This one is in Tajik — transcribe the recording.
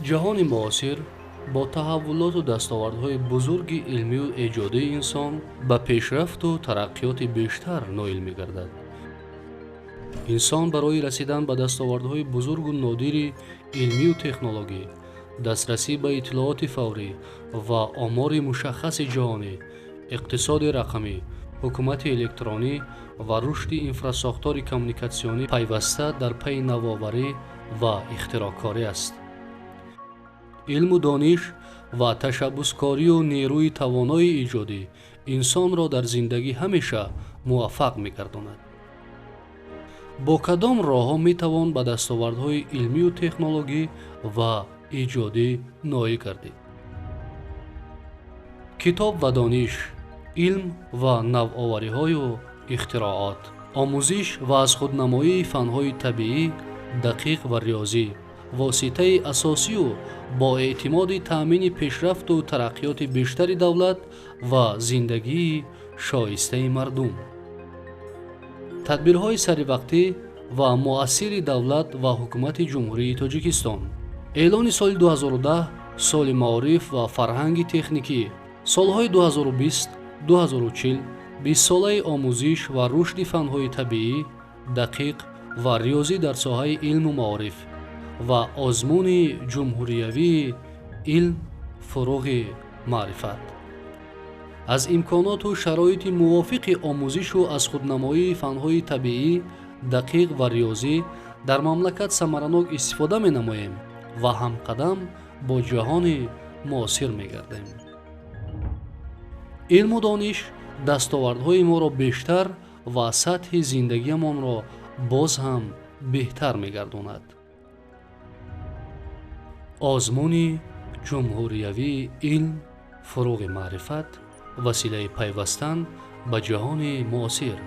Ҷаҳони муосир бо таҳаввулоту дастовардҳои бузурги илмию эҷодии инсон ба пешрафту тараққиёти бештар ноил мегардад. Инсон барои расидан ба дастовардҳои бузургу нодири илмию технологӣ, дастрасӣ ба иттилооти фаврӣ ва омори мушаххаси ҷаҳонӣ, иқтисоди рақамӣ, ҳукумати электронӣ ва рушди инфрасохтори коммуникатсионӣ пайваста дар пайи навоварӣ ва ихтироъкорӣ аст. Илму дониш ва ташаббускорию нерӯи тавонои эҷодӣ инсонро дар зиндагӣ ҳамеша муваффақ мегардонад. Бо кадом роҳҳо метавон ба дастовардҳои илмию технологӣ ва эҷодӣ ноил гардид? Китоб ва дониш, илм ва навовариҳою ихтироот, омӯзиш ва аз худнамоии фанҳои табиӣ, дақиқ ва риёзӣ воситаи асосию бо эътимоди таъмини пешрафту тараққиёти бештари давлат ва зиндагии шоистаи мардум. Тадбирҳои саривақтӣ ва муассири давлат ва ҳукумати Ҷумҳурии Тоҷикистон, эълони соли 2010 соли маориф ва фарҳанги техникӣ, солҳои 2020 2040, бистсолаи омӯзиш ва рушди фанҳои табиӣ, дақиқ ва риёзӣ дар соҳаи илму маориф ва озмуни ҷумҳуриявии «Илм фуруғи маърифат», аз имконоту шароити мувофиқи омӯзишу аз худнамоии фанҳои табиӣ, дақиқ ва риёзӣ дар мамлакат самаранок истифода менамоем ва ҳамқадам бо ҷаҳони муосир мегардем. Илму дониш дастовардҳои моро бештар ва сатҳи зиндагиамонро боз ҳам беҳтар мегардонад. Озмуни ҷумҳуриявии «Илм фуруғи маърифат», василаи пайвастан ба ҷаҳони муосир.